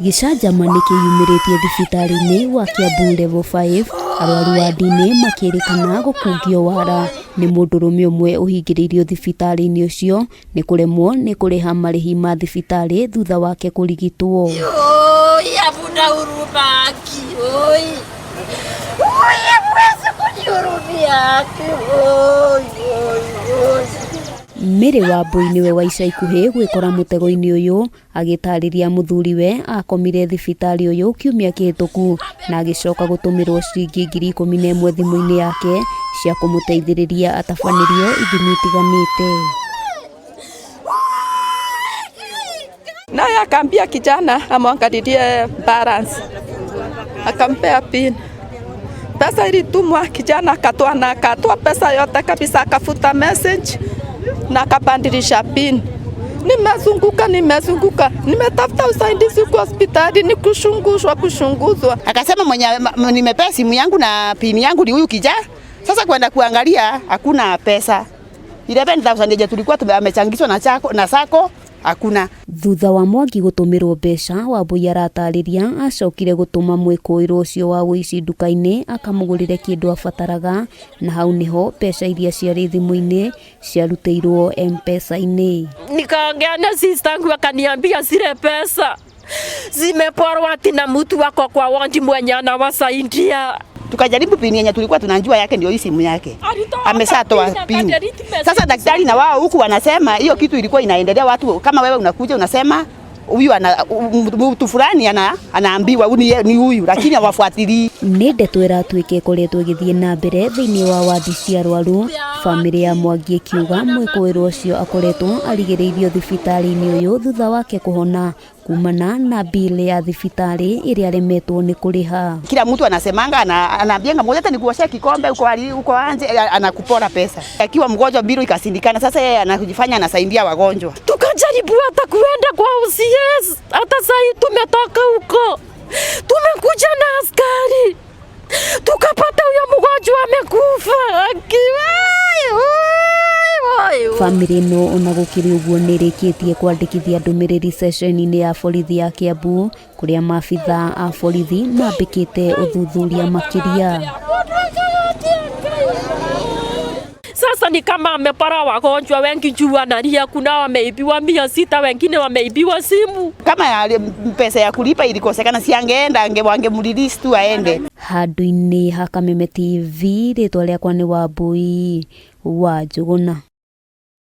Gĩcanjama nĩ kĩyumĩrĩtie thibitarĩ-inĩ wa Kiambu Level 5 arwaru wadi-inĩ makĩrĩkana gũkungio wara nĩ mũndũrũme ũmwe ũhingĩrĩirio thibitarĩ-inĩ ũcio nĩ kũremwo nĩ kũrĩha marĩhi ma thibitarĩ thutha wake kũrigitwo. Oi, hamuna huruma aki. Oi. Oi, hamwezi kunihurumia aki. Oi, oi, oi. Mary Wambui nĩwe wa ica ikuhĩ gwĩkora mũtego-inĩ ũyũ agĩtarĩria mũthuriwe akomire thibitarĩ ũyũ kiumia kĩhĩtũku na agĩcoka gũtũmĩrwo ciringi 11,000 thimũ-inĩ yake cia kũmũteithĩrĩria atabanĩrio ithimi itiganĩte. Naye akaambia kijana amwangalilie balance, akampea pin. Pesa ilitumwa, kijana akatoa na akatoa pesa yote kabisa, akafuta message na akabadilisha pin. Nimezunguka, nimezunguka, nimetafuta usaidizi kwa hospitali, ni kushungushwa, kushunguzwa. Akasema mwenye nimepea simu yangu na pin yangu ni huyu kijana. Sasa kwenda kuangalia hakuna pesa. 11,000 yenye tulikuwa amechangishwa na chako na sako hakuna. Thutha wa Mwangi gũtũmĩrwo mbeca, Wambui aratarĩria acokire gũtũma mwĩkũĩrwo ũcio wa ũici nduka-inĩ akamũgũrĩre kĩndũ abataraga na hau nĩho mbeca iria ciarĩ thimũ-inĩ ciarutĩirwo M-Pesa-inĩ. Nikaongea na sister yangu akaniambia zile pesa zimeporwa ati na mtu wako kwa wodi mwenye anawasaidia. Tukajaribu pin yenye tulikuwa tunajua yake ndio hii simu yake. Alitoa Ameshatoa pin, pin. akadelete message. Sasa daktari na wao huku wanasema hiyo kitu ilikuwa inaendelea, watu kama wewe unakuja unasema huyu ana mtu fulani anaambiwa huyu ni huyu, lakini hawafuatilii. Nĩ ndeto ĩratuĩka ĩkoretwo ĩgĩthiĩ na mbere thĩinĩ wa wadi cia arwaru, bamĩrĩ ya Mwangi ĩkiuga mwĩkũĩrwo ũcio akoretwo arigĩrĩirio thibitarĩ-inĩ ũyũ thutha wake kũhona kumana na bill ya thibitarĩ ĩrĩa aremetwo nĩ kũrĩha. Kila mtu anasemanga anaambianga mmoja hata nikuoshea kikombe uko uko anje, anakupora pesa. Akiwa mgonjwa bill ikashindikana, sasa yeye anajifanya anasaidia wagonjwa. Tukajaribu hata kuenda kwa OCS, hata sahi tumetoka huko, tumekuja na askari tukapata huyo mgonjwa amekufa. Aki, oi, oi, oi. Bamĩrĩ ĩno ona gũkĩrĩ ũguo nĩ ĩrĩkĩtie kwandĩkithia ndũmĩrĩri ceceni-inĩ ya borithi ya Kiambu kũrĩa maabitha a borithi mambĩkĩte ũthuthuria makĩria. Sasa ni kama amepora wagonjwa wengi juu analia, kuna wameibiwa 600, wengine wameibiwa simu. Kama pesa ya kulipa ilikosekana, si angeenda wangemrelease tu aende. Handũ-inĩ ha Kameme TV, rĩtwa rĩakwa nĩ Wambui wa Njũgũna.